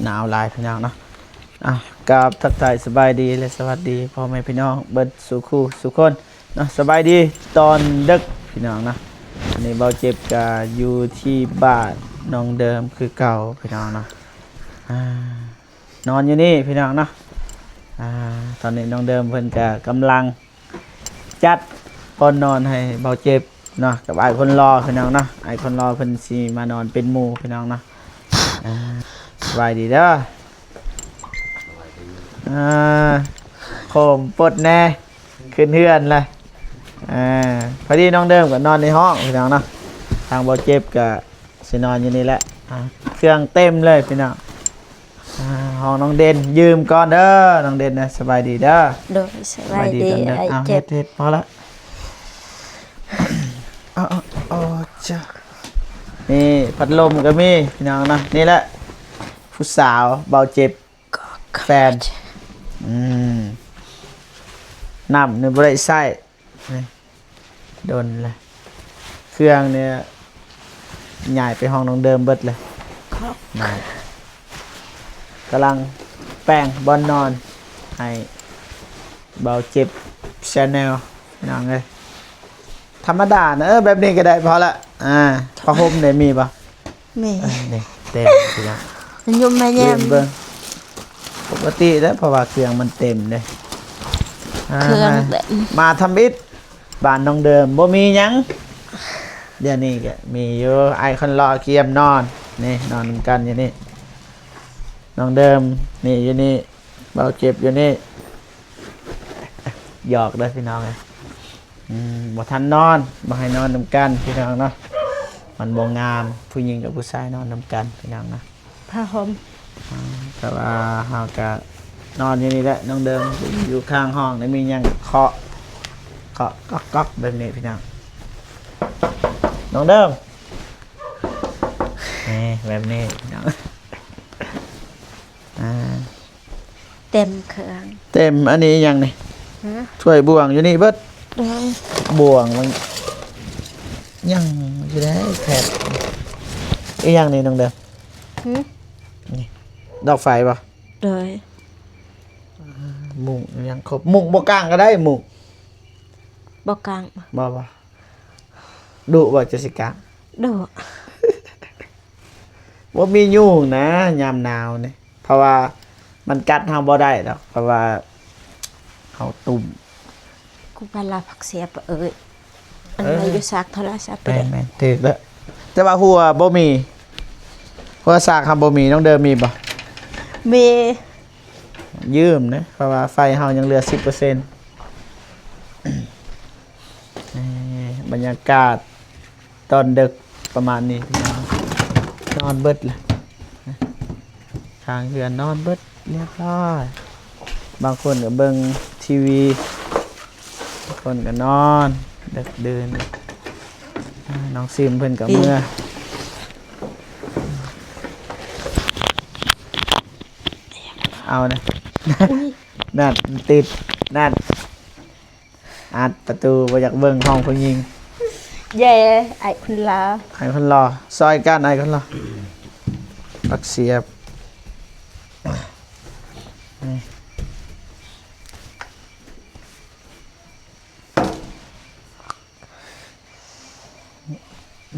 ໜາວຫຼາຍພີ່ນ້ອງເນາະ. ອ່າ ກາບທັກທາຍສະບາຍດີ ແລະ ສະຫວັດດີພໍ່ແມ່ພີ່ນ້ອງເບິດສູ່ຄູ່ສູ່ຄົນເນາະ. ສະບາຍດີຕອນດຶກພີ່ນ້ອງເນາະ. ອັນນີ້ເບົາເຈັບກະຢູ່ທີ່ບ້ານນ້ອງເດີມຄືເກົ່າພີ່ນ້ອງເນາະ. ອ່າ ນອນຢູ່ນີ້ພີ່ນ້ອງເນາະ. ອ່າ ຕອນນີ້ນ້ອງເດີມເພິ່ນກະກຳລັງ ຈັດບ່ອນນອນໃຫ້ເບົາເຈັບເນາະ ກັບອ້າຍຄົນຫຼໍ່ພີ່ນ້ອງເນາະ. ອ້າຍຄົນຫຼໍ່ເພິ່ນຊິມານອນເປັນໝູ່ພີ່ນ້ອງເນາະ. ອ່າ ສະບາຍດີເດີ. ອ່າ ໂຄມປົດແດ່ ຂຶ້ນເຮືອນລະ. ອ່າ ພໍດີນ້ອງເດີມກໍນອນໃນຫ້ອງພີ່ນ້ອງເນາະ. ທາງເບົາເຈັບກໍຊິນອນຢູ່ນີ້ແຫຼະ. ອ່າ ເຄື່ອງເຕັມເລີຍພີ່ນ້ອງ. ອ່າ ຫ້ອງນ້ອງເດັ່ນ ຢືມກ່ອນເດີ ນ້ອງເດັ່ນນະ. ສະບາຍດີເດີ. ໂດຍ ສະບາຍດີ ສະບາຍດີຕອນເດິກ. ອ້າຍເຈັບ ເຮັດ ເຮັດ ພໍລະ. ເອົາ ເອົາ ເອົາ ຈ້າ ນີ້ພັດລົມກໍມີພີ່ນ້ອງເນາະ. ນີ້ແຫຼະຜູ້ສາວເບົາເຈັບ ແຟນ. ອືມ ນ້ຳນີ້ບໍ່ໄດ້ໃຊ້ ນີ້ ດົນລະ. ເຄື່ອງນີ້ຍ້າຍໄປຫ້ອງນ້ອງເດີມເບິດເລີຍ. ມາ ກຳລັງແປງບ່ອນນອນໃຫ້ເບົາເຈັບ Channel ພີ່ນ້ອງເອີຍ. ທຳມະດານະ ເອີ ແບບນີ້ກໍໄດ້ ພໍລະ. ອ່າ ຜ້າຫົ່ມເດ ມີບໍ່? ມີ ເອີ ນີ້ເຕັມພີ່ນ້ອງ. ຍົມມາແຍມ ເບິ່ງ ປົກກະຕິເດ້ ເພາະວ່າເຄື່ອງມັນເຕັມເດ້. ອ່າ ເຄື່ອງເຕັມ ມາທຳອິດ ບ້ານນ້ອງເດີມບໍ່ມີຫຍັງ. ດຽວນີ້ກໍມີຢູ່ ອ້າຍຄົນຫຼໍ່ກຽມນອນ ນີ້ ນອນນຳກັນຢູ່ນີ້. ນ້ອງເດີມນີ້ຢູ່ນີ້ ເບົາເຈັບຢູ່ນີ້. ຫຍອກເດີພີ່ນ້ອງເອີຍ. ອືມ ບໍ່ທັນນອນ ບໍ່ໃຫ້ນອນນຳກັນພີ່ນ້ອງເນາະ. ມັນບໍ່ງາມ ຜູ້ຍິງກັບຜູ້ຊາຍນອນນຳກັນພີ່ນ້ອງເນາະ. ຜ້າຫົ່ມ ອ່າ ແຕ່ວ່າເຮົາກະນອນຢູ່ນີ້ແຫຼະ ນ້ອງເດີມ ຢູ່ຂ້າງຫ້ອງ ໄດ້ມີຫຍັງເຄາະ ເຄາະກອກໆ ແບບນີ້ພີ່ນ້ອງ. ນ້ອງເດີມ ນີ້ ແບບນີ້ພີ່ນ້ອງ. ອ່າ ເຕັມເຄື່ອງ ເຕັມ. ອັນນີ້ຫຍັງນີ້? ຮະ? ຖ້ວຍບ່ວງຢູ່ນີ້ເບິດ. ໂດຍ ບ່ວງມັນຍັງຢູ່ໄດ້ແທ້. ອີຫຍັງນີ້ນ້ອງເດີມ? ຫື? ນີ້ ດອກໄຟບໍ່? ໂດຍ ມຸ້ງຍັງຄົບ. ມຸ້ງບໍ່ກາງກໍໄດ້ ມຸ້ງບໍ່ກາງ. ບໍ່ ບໍ່ ດຸບໍ່ ຈະຊິກາງ? ດຸ ບໍ່ມີຍຸງນະ ຍາມໜາວນີ້ ເພາະວ່າມັນກັດເຮົາບໍ່ໄດ້ດອກ ເພາະວ່າເຮົາຕຸ້ມ. ກູໄປລາວຜັກເສຍປະເອີຍ ອັນ ເອີ ມາຢູ່ສາກໂທລະສັບ. ແມ່ນໆ ຖືກແລ້ວ ແຕ່ວ່າຫົວບໍ່ມີ ຫົວສາກເຮົາບໍ່ມີ. ນ້ອງເດີມມີບໍ່? ມີ ຢືມເນາະ ເພາະວ່າໄຟເຮົາຍັງເຫຼືອສິບເປີເຊັນ. ນີ້ ບັນຍາກາດຕອນເດິກປະມານນີ້ ນອນເບິດລະ ທາງເຮືອນນອນເບິດລຽບຮ້ອຍ. ບາງຄົນກໍເບິ່ງທີວີ ບາງຄົນກໍນອນເດິກດື່ນ. ນ້ອງຊິມເພິ່ນກໍເມືອ ເອົານະ ນັ້ນ ຕິດ ນັ້ນ ອັດປະຕູ ບໍ່ຢາກເບິ່ງຫ້ອງຜູ້ຍິງ. ເຢ້ ອ້າຍຄົນຫຼໍ່ ອ້າຍຄົນຫຼໍ່ ຊ່ອຍກັນ ອ້າຍຄົນຫຼໍ່. ປັກສຽບ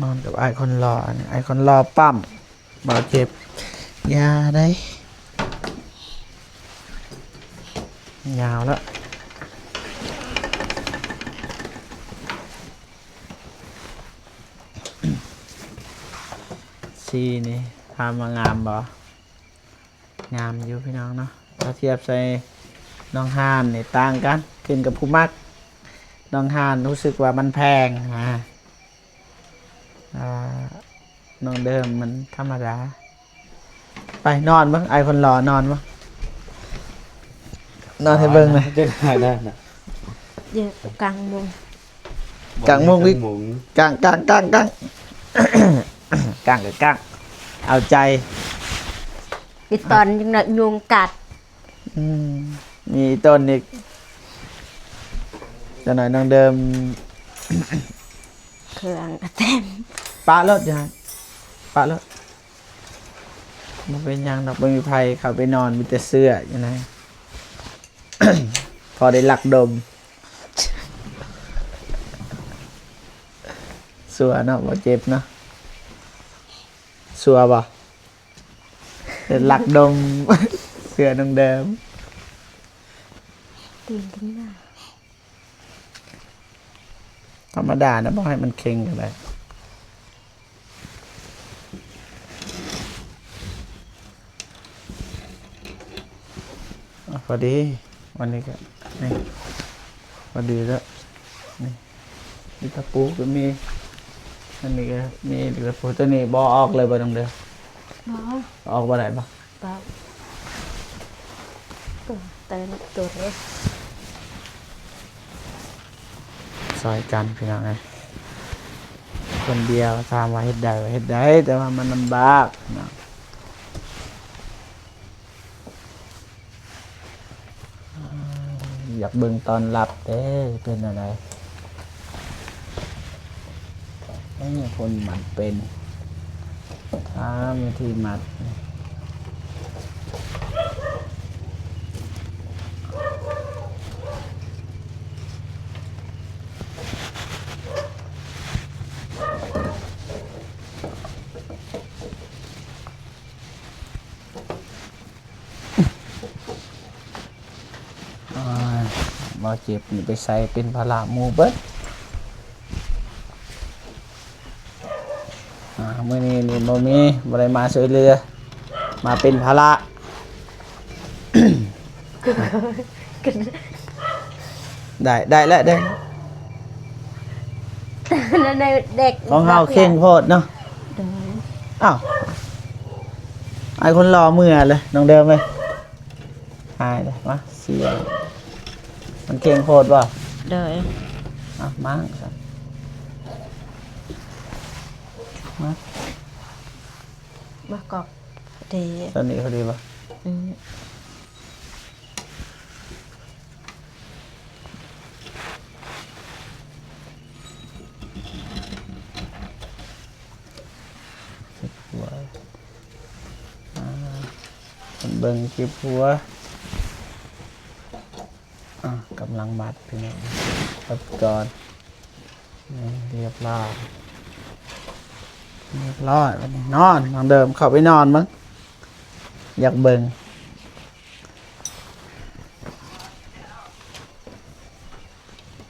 ນອນກັບອ້າຍຄົນຫຼໍ່ ອ້າຍຄົນຫຼໍ່ປ້ຳ ບໍ່ເຈັບ ຢ່າໄດ໋ ຍາວແລ້ວ. ສີນີ້ ຖາມວ່າງາມບໍ່? ງາມຢູ່ພີ່ນ້ອງເນາະ ຖ້າທຽບໃສ່ນ້ອງຮ່ານນີ້ຕ່າງກັນ ຂຶ້ນກັບຜູ້ມັກ. ນ້ອງຮ່ານຮູ້ສຶກວ່າມັນແພງນະ ອ່າ ນ້ອງເດີມມັນທຳມະດາ. ໄປນອນເບິ່ງ ອ້າຍຄົນຫຼໍ່ນອນເບິ່ງ ນອນໃຫ້ເບິ່ງນະ ຈະໄດ້ນະ ເອີ ກາງມຸ້ງ ກາງມຸ້ງອີກ ກາງ ກາງ ກາງ ກາງ ກາງກໍກາງ ເອົາໃຈ. ອີຕອນຍັງນ້ອຍຍຸງກັດ ອືມ ມີອີຕອນອີກ ຈັກໜ້ອຍນ້ອງເດີມ ເຄື່ອງກໍເຕັມ ປະໂລດ ຢ່າ ປະໂລດ. ບໍ່ເປັນຫຍັງດອກ ບໍ່ມີໃຜເຂົ້າໄປນອນ ມີແຕ່ເຊື້ອຢູ່ໃນ ພໍໄດ້ລັກດົມ. ຊົ່ວເນາະ ບໍ່ເຈັບເນາະ ຊົ່ວບໍ່? ໄດ້ລັກດົມເສື້ອນ້ອງເດີມ. ຕີນກັນໜາ ທຳມະດານະ ບໍ່ໃຫ້ມັນເຄັ່ງກໍໄດ້. ອາ ພໍດີ ອັນນີ້ກໍ ນີ້ ພໍດີແລ້ວ ນີ້ ມີຕະປູກໍມີ ອັນນີ້ກໍມີຕະປູ. ຕົວນີ້ບໍ່ອອກເລີຍບໍ່ ນ້ອງເດີ? ບໍ່ ອອກບໍ່ໄດ້ບໍ່? ເບົາ ເອີ ແຕ່ຕົວເລີຍ ຊ່ອຍກັນພີ່ນ້ອງເອີຍ ຄົນດຽວຖາມວ່າເຮັດໄດ້ ເຮັດໄດ້ ແຕ່ວ່າມັນລຳບາກເນາະ. ຢາກເບິ່ງຕອນລັບເດ້ ເປັນແນວໃດ? ເອີ ຄົນມັດເປັນ ອາ ວິທີມັດ. ໂອ້ຍ ບໍ່ເຈັບນີ້ໄປໃສ່ເປັນພາລະໝູ່ເບິດ. ອາ ມື້ນີ້ນີ້ບໍ່ມີ ບໍ່ໄດ້ມາຊ່ວຍເຫຼືອ ມາເປັນພາລະ. ໄດ້ ໄດ້ແລ້ວ ໄດ້ແລ້ວ ຂອງເຮົາເຄັ່ງໂພດເນາະ. ໂດຍ ອ້າວ ອ້າຍຄົນຫຼໍ່ເມືອເລີຍ ນ້ອງເດີມເອີຍ ຫາຍເລີຍ. ມາ ເສຍ ມັນເຄັ່ງໂພດບໍ່? ໂດຍ ອາ ມາ ມາ ມາກອກ ເດ ຕອນນີ້ພໍດີບໍ່? ອືມ ອາ ເບິ່ງຄລິບຫົວ ອາ ກຳລັງມັດພີ່ນ້ອງ ມັດກ່ອນ. ນີ້ ຮຽບຮ້ອຍ ຮຽບຮ້ອຍ. ບັດນີ້ນອນ ນ້ອງເດີມເຂົ້າໄປນອນເບິ່ງ ຢາກເບິ່ງ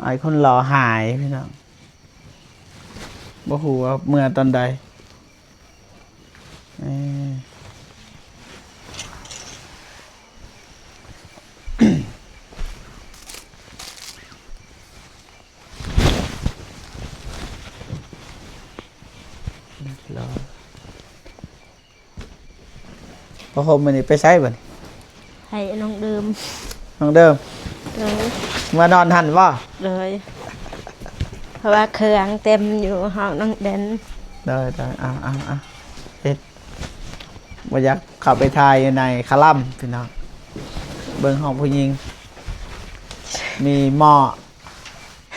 ອ້າຍຄົນຫຼໍ່ຫາຍພີ່ນ້ອງ ບໍ່ຮູ້ວ່າເມືອຕອນໃດ. ເອີ ຮຽບຮ້ອຍ. ຜ້າຫົ່ມມື້ນີ້ໄປໃສບັດນີ້? ໃຫ້ນ້ອງເດີມ ນ້ອງເດີມ ໂດຍ ມານອນຫັ້ນບໍ່? ໂດຍ ເພາະວ່າເຄື່ອງເຕັມຢູ່ຫ້ອງນ້ອງເດນ. ໂດຍ ໂດຍ ເອົາ ເອົາ ເອົາ ເຮັດ ບໍ່ຢາກເຂົ້າໄປຖ່າຍຢູ່ໃນຄະລຳພີ່ນ້ອງ ເບິ່ງຫ້ອງຜູ້ຍິງ ມີໝໍ້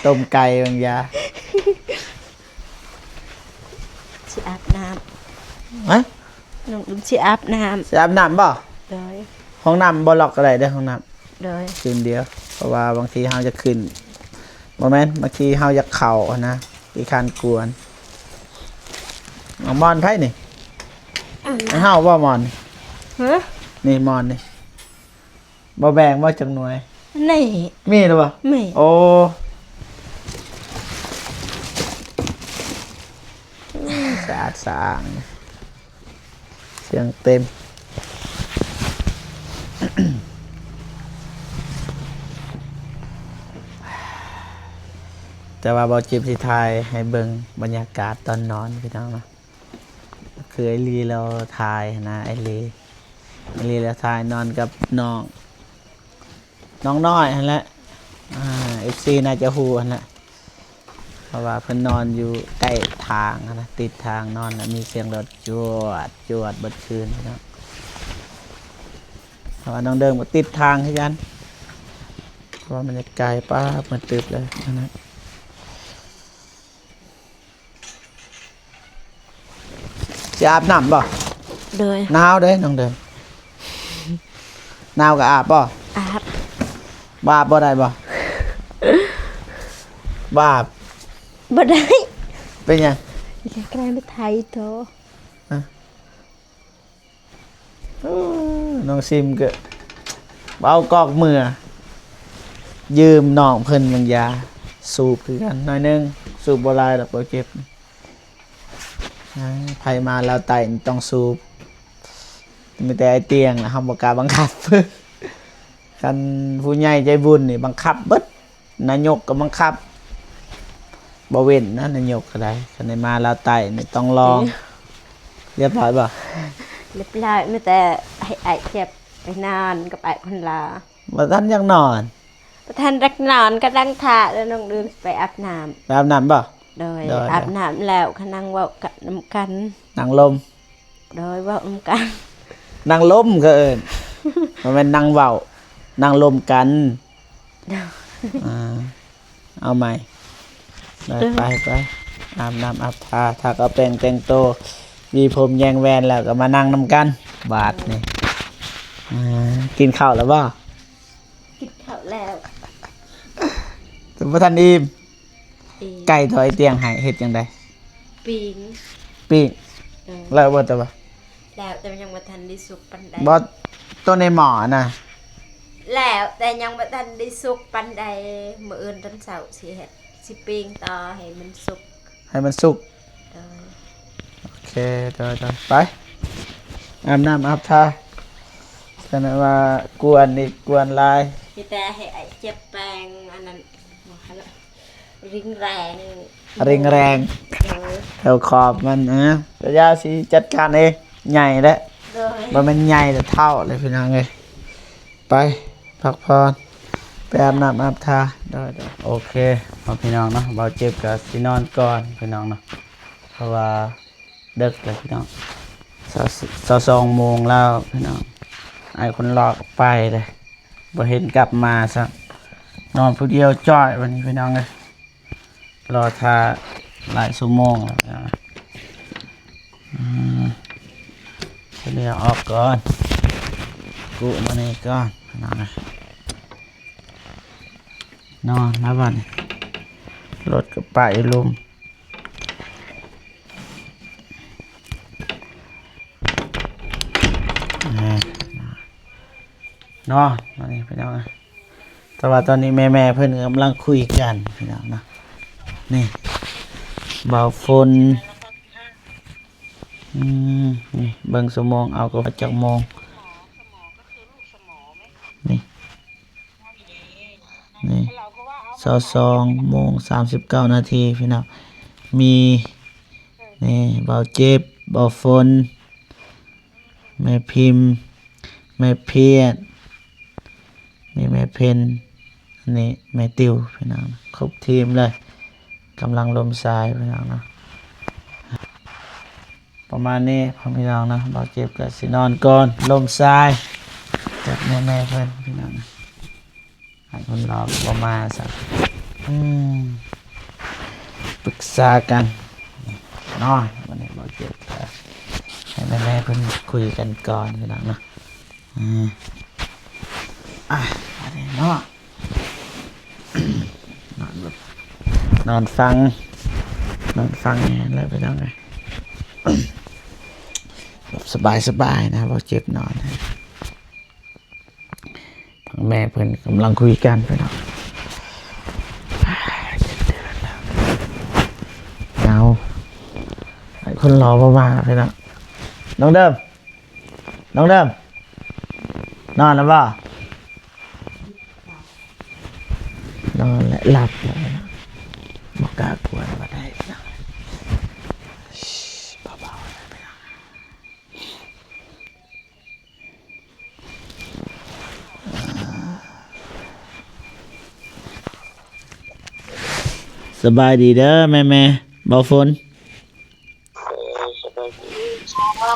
ຕົ້ມໄກ່ບາງຢ່າງ. ຊິອາບນ້ຳ ຮະ? ນ້ອງດຸມຊິອາບນ້ຳ ຊິອາບນ້ຳບໍ່? ໂດຍ ຫ້ອງນ້ຳບໍ່ລັອກກໍໄດ້ເດີ ຫ້ອງນ້ຳ ໂດຍ ຄືນດຽວ ເພາະວ່າບາງທີເຮົາຈະຂຶ້ນ ບໍ່ແມ່ນ ບາງທີເຮົາຢາກເຂົ້າຫັ້ນນະ ຂີ້ຄ້ານກວນ. ເອົາໝອນໃຜນີ້? ອືມ ໃຫ້ເຮົາບໍ່ໝອນນີ້? ຮະ? ນີ້ໝອນນີ້ ບໍ່ແບ່ງບໍ່ຈັກໜ່ວຍ? ນີ້ ມີແລ້ວບໍ່? ມີ ໂອ້ ສະອາດສະອ້າງ ສຽງເຕັມ. ແຕ່ວ່າບໍ່ຈິບຊິຖ່າຍໃຫ້ເບິ່ງບັນຍາກາດຕອນນອນ ພີ່ນ້ອງເນາະ. ຄືໄອ້ລີລາວຖ່າຍຫັ້ນນະ ໄອ້ລີ ໄອ້ລີລາວຖ່າຍນອນກັບນ້ອງ ນ້ອງນ້ອຍຫັ້ນແຫຼະ ອ່າ ເອັຟຊີໜ້າຈະຮູ້ຫັ້ນແຫຼະ ເພາະວ່າເພິ່ນນອນຢູ່ໃກ້ທາງຫັ້ນນະ ຕິດທາງນອນ ແລ້ວມີສຽງລົດຈວດ ຈວດເບິດຄືນເນາະ ເພາະວ່ານ້ອງເດີມກໍຕິດທາງຄືກັນ ເພາະວ່າມັນຈະໄກ ປ້າ ມືດຕຶບເລີຍຫັ້ນນະ. ຊິອາບນ້ຳບໍ່? ໂດຍ ໜາວເດ້ນ້ອງເດີມ. ໜາວກໍອາບບໍ່? ອາບ. ບໍ່ອາບບໍ່ໄດ້ບໍ່? ບໍ່ອາບ. ບໍ່ໄດ້. ເປັນຫຍັງ? ແກໄດ້ໄປໄທໂຕ. ຮະ? ເອີ ນ້ອງຊິມກໍເອົາກອກເມືອ ຢືມນ້ອງເພິ່ນບາງຢາສູບຄືກັນໜ້ອຍໜຶ່ງ, ສູບບໍ່ຫຼາຍດອກ ບໍ່ເຈັບ. ໃຜມາລາວໃຕ້ນີ້ຕ້ອງສູບ, ມີແຕ່ໄອ້ຕຽງນະ ເຮົາບໍ່ກ້າບັງຄັບ. ຄັນຜູ້ໃຫຍ່ໃຈບຸນນີ້ບັງຄັບເບິດ. ນາຍົກກໍບັງຄັບ ບໍ່ເວັ້ນນະ ນາຍົກກໍໄດ້. ຄັນໄດ້ມາລາວໃຕ້ນີ້ຕ້ອງລອງ. ເອີ ລຽບຮ້ອຍບໍ່? ລຽບຮ້ອຍ. ມີແຕ່ໃຫ້ອ້າຍເຈັບໄປນອນກັບອ້າຍຄົນຫຼໍ່. ບໍ່ທັນຢາກນອນ? ບໍ່ທັນຢາກນອນ, ກຳລັງຖ້າແລ້ວນ້ອງເດີມຊິໄປອາບນ້ຳ. ໄປອາບນ້ຳບໍ່? ໂດຍ. ໂດຍ. ອາບນ້ຳແລ້ວກໍນັ່ງເວົ້າກັນນຳກັນ. ນັ່ງລົມ. ໂດຍ. ເວົ້ານຳກັນ. ນັ່ງລົມເຂົາເອີ້ນ, ບໍ່ແມ່ນນັ່ງເວົ້າ, ນັ່ງລົມກັນ. ອ່າ ເອົາໃໝ່. ໄປ ໄປ ໄປ ອາບນ້ຳອາບທ່າ, ທາກາວແປງ, ແຕ່ງໂຕ, ຫວີຜົມ, ແຍງແວ່ນ ແລ້ວກໍມານັ່ງນຳກັນບາດນີ້. ອ່າ ກິນເຂົ້າແລ້ວບໍ່? ກິນເຂົ້າແລ້ວ. ແຕ່ບໍ່ທັນອີ່ມ. ອີ່ມ. ໄກ່ທີ່ອ້າຍຕຽງໃຫ້ເຮັດຈັ່ງໃດ? ປີ້ງ. ປີ້ງ. ເອີ. ແລ້ວບໍ່? ແຕ່ວ່າ ແລ້ວ ແຕ່ຍັງບໍ່ທັນໄດ້ສຸກປານໃດ. ບໍ່ ໂຕໃນໝໍ້ນະ? ແລ້ວ ແຕ່ຍັງບໍ່ທັນໄດ້ສຸກປານໃດ. ມື້ອື່ນຕອນເຊົ້າຊິເຮັດ ຊິປີ້ງຕໍ່ໃຫ້ມັນສຸກ. ໃຫ້ມັນສຸກ. ໂດຍ. ໂອເຄ ໂດຍ ໂດຍ. ໄປ ອາບນ້ຳອາບທ່າ. ຄັນວ່າກວນນີ້ກວນຫຼາຍ. ມີແຕ່ໃຫ້ອ້າຍເຈັບແປງອັນນັ້ນ ເຣິງແຮງ ເຣິງແຮງ. ໂດຍ. ແຖວຂອບມັນ ເອີ ກະຢ່າຊິຈັດການເອງ. ໃຫຍ່ແລ້ວ. ໂດຍ. ບໍ່ແມ່ນໃຫຍ່ແລ້ວ ເຖົ້າແລ້ວພີ່ນ້ອງເອີຍ. ໄປພັກຜ່ອນ ໄປອາບນ້ຳອາບທ່າ. ໂດຍ ໂດຍ. ໂອເຄ ເນາະ ພີ່ນ້ອງເນາະ, ບ່າວເຈັບກໍຊິນອນກ່ອນພີ່ນ້ອງເນາະ, ເພາະວ່າເດິກແລ້ວພີ່ນ້ອງ, ຊາວສອງໂມງແລ້ວພີ່ນ້ອງ. ອ້າຍຄົນຫຼໍ່ໄປເລີຍ ບໍ່ເຫັນກັບມາຊ້ຳ, ນອນຜູ້ດຽວຈ້ອຍບັດນີ້ພີ່ນ້ອງເອີຍ. ລໍຖ້າຫຼາຍຊົ່ວໂມງແລ້ວ. ອືມ ເອົາອອກກ່ອນ, ກຸມານີ້ກ່ອນ. ນອນແລ້ວບັດນີ້, ລົດກໍໄປລຸ່ມ. ນອນບັດນີ້ພີ່ນ້ອງ. ແຕ່ວ່າຕອນນີ້ແມ່ໆເພິ່ນກຳລັງຄຸຍກັນພີ່ນ້ອງເນາະ. ນີ້ ບ່າວຝົນ. ອືມ ນີ້ເບິ່ງຊົ່ວໂມງເອົາ ກໍວ່າຈັກໂມງ. ນີ້ ນີ້ ຊາວສອງໂມງສາມສິບເກົ້ານາທີພີ່ນ້ອງ. ມີ ນີ້ ບ່າວເຈັບ, ບ່າວຝົນ, ແມ່ພິມ, ແມ່ພຽນ, ມີແມ່ເພັນ, ອັນນີ້ແມ່ຕິວພີ່ນ້ອງ, ຄົບທີມເລີຍ. ກຳລັງລົມຊາຍພີ່ນ້ອງເນາະ. ປະມານນີ້ພໍ່ແມ່ພີ່ນ້ອງເນາະ, ບ່າວເຈັບກໍຊິນອນກ່ອນ, ລົມຊາຍຈາກແມ່ໆເພິ່ນພີ່ນ້ອງ. ໃຫ້ຄົນລາວບໍ່ມາຊະ. ອືມ ປຶກສາກັນເນາະ. ວັນນີ້ບໍ່ເຈັບ ໃຫ້ແມ່ໆເພິ່ນຄຸຍກັນກ່ອນພີ່ນ້ອງເນາະ. ອືມ ອ່ະ ອັນນີ້ເນາະ ນອນແບບ ນອນຟັງ ນອນຟັງແມ່ນແລ້ວພີ່ນ້ອງເອີຍ. ແບບສະບາຍໆນະ ບໍ່ເຈັບນອນ. ທາງແມ່ເພິ່ນກຳລັງຄຸຍກັນພີ່ນ້ອງ. ເຫງົາ ໃຫ້ຄົນລໍບໍ່ມາພີ່ນ້ອງ. ນ້ອງເດີມ ນ້ອງເດີມ ນອນແລ້ວບໍ່? ນອນແລ້ວ ຫຼັບແລ້ວ ບໍ່ກ້າກວນບໍ່ໄດ້ພີ່ນ້ອງ. ເບົາໆ ສະບາຍດີເດີແມ່ໆ ເບົາຝົນ. ເອີ ສະບາຍດີ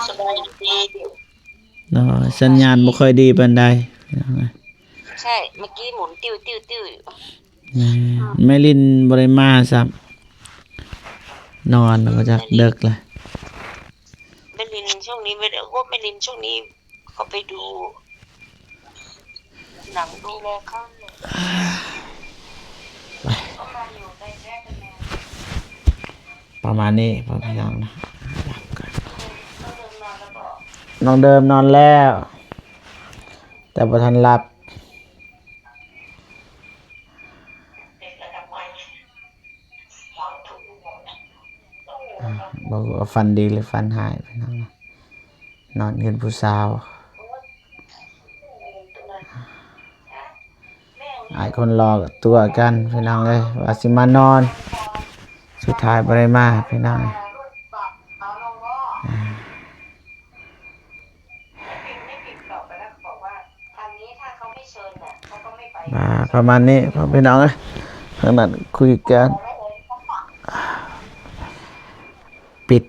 ສະບາຍດີ. ເນາະ ສັນຍານບໍ່ຄ່ອຍດີປານໃດ. ໃຊ່ ເມື່ອກີ້ໝູນຕິວໆໆ. ແມ່ລິນບໍ່ໄດ້ມາຊ້ຳ ນອນແລ້ວບໍ່ຈັກ ເດິກແລ້ວ. ໄປຫຼິ້ນ ช่วงนี้ไม่ได้ โอ้ ไม่เล่น ช่วงนี้เขาไปดูหนังดูแลเขาอยู่ ก็มาอยู่ใกล้ๆกันแหละ ປະມານນີ້ ພໍ່ແມ່ພີ່ນ້ອງນະ. ເออ น้องเดิมนอนแล้วบอก ນ້ອງເດີມນອນແລ້ວ ແຕ່ບໍ່ທັນຫຼັບ. ອ່າ ບໍ່ຮູ້ວ່າຝັນດີຫຼືຝັນຮ້າຍພີ່ນ້ອງເນາະ ນອນເຮືອນຜູ້ສາວ. ອ້າຍຄົນຫຼໍ່ກໍຕົວະກັນພີ່ນ້ອງເອີຍ ວ່າຊິມານອນ ສຸດທ້າຍບໍ່ໄດ້ມາພີ່ນ້ອງເອີຍ. ອ່າ ອ່າ ປະມານນີ້ ພີ່ນ້ອງເອີຍ ທາງນັ້ນຄຸຍກັນ ປິດ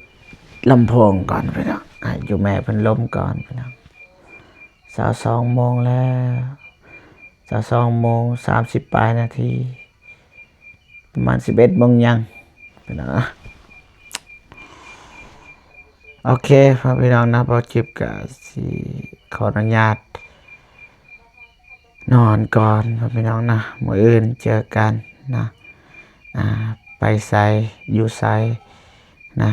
ລຳໂພງກ່ອນພີ່ນ້ອງ ໃຫ້ຢູ່ແມ່ເພິ່ນລົມກ່ອນພີ່ນ້ອງ. ຊາວສອງໂມງແລ້ວ ຊາວສອງໂມງສາມສິບປາຍນາທີ ປະມານສິບເອັດໂມງຍັງພີ່ນ້ອງ. ໂອເຄ ພໍ່ແມ່ພີ່ນ້ອງນະ ບ່າວຈິບກະຊິຂໍອະນຸຍາດນອນກ່ອນ ພໍ່ແມ່ພີ່ນ້ອງນະ ມື້ອື່ນເຈີກັນນະ ອ່າ ໄປໃສຢູ່ໃສນະ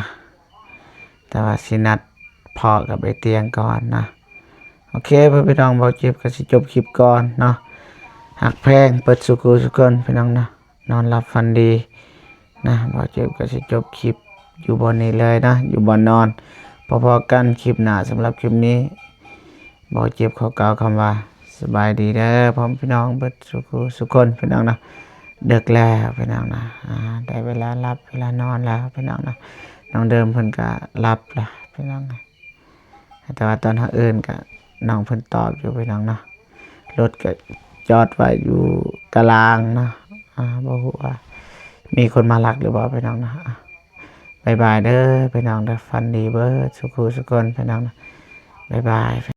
ແຕ່ວ່າຊິນັດພໍ້ກັບໄອ້ຕຽງກ່ອນນະ. ໂອເຄ ພໍ່ແມ່ພີ່ນ້ອງ ບ່າວຈິບກະຊິຈົບຄລິບກ່ອນເນາະ. ຮັກແພງເບິດສູ່ຄູ່ສູ່ຄົນພີ່ນ້ອງເນາະ. ນອນຫຼັບຝັນດີນະ. ບ່າວຈິບກໍຊິຈົບຄລິບຢູ່ບ່ອນນີ້ເລີຍນະ ຢູ່ບ່ອນນອນ. ພໍ້ໆກັນຄລິບໜ້າ. ສຳລັບຄລິບນີ້ ບ່າວຈິບຂໍກ່າວຄຳວ່າ ສະບາຍດີເດີ ພໍ່ແມ່ພີ່ນ້ອງເບິດສູ່ຄູ່ສູ່ຄົນພີ່ນ້ອງເນາະ. ເດິກແລ້ວພີ່ນ້ອງນະ ອ່າ ໄດ້ເວລາຫຼັບເວລານອນແລ້ວພີ່ນ້ອງເນາະ. ນ້ອງເດີມເພິ່ນກໍຫຼັບລະພີ່ນ້ອງນະ. ແຕ່ວ່າຕອນເຮົາເອີ້ນກະນ້ອງເພິ່ນຕອບຢູ່ພີ່ນ້ອງເນາະ. ລົດກະຈອດໄວ້ຢູ່ກະລາງເນາະ. ອ່າ ບໍ່ຮູ້ວ່າມີຄົນມາລັກຫຼືບໍ່ພີ່ນ້ອງເນາະ. ບາຍບາຍເດີພີ່ນ້ອງເດີ. ຝັນດີເບິດສູ່ຄູ່ສູ່ຄົນພີ່ນ້ອງເນາະ. ບາຍບາຍ.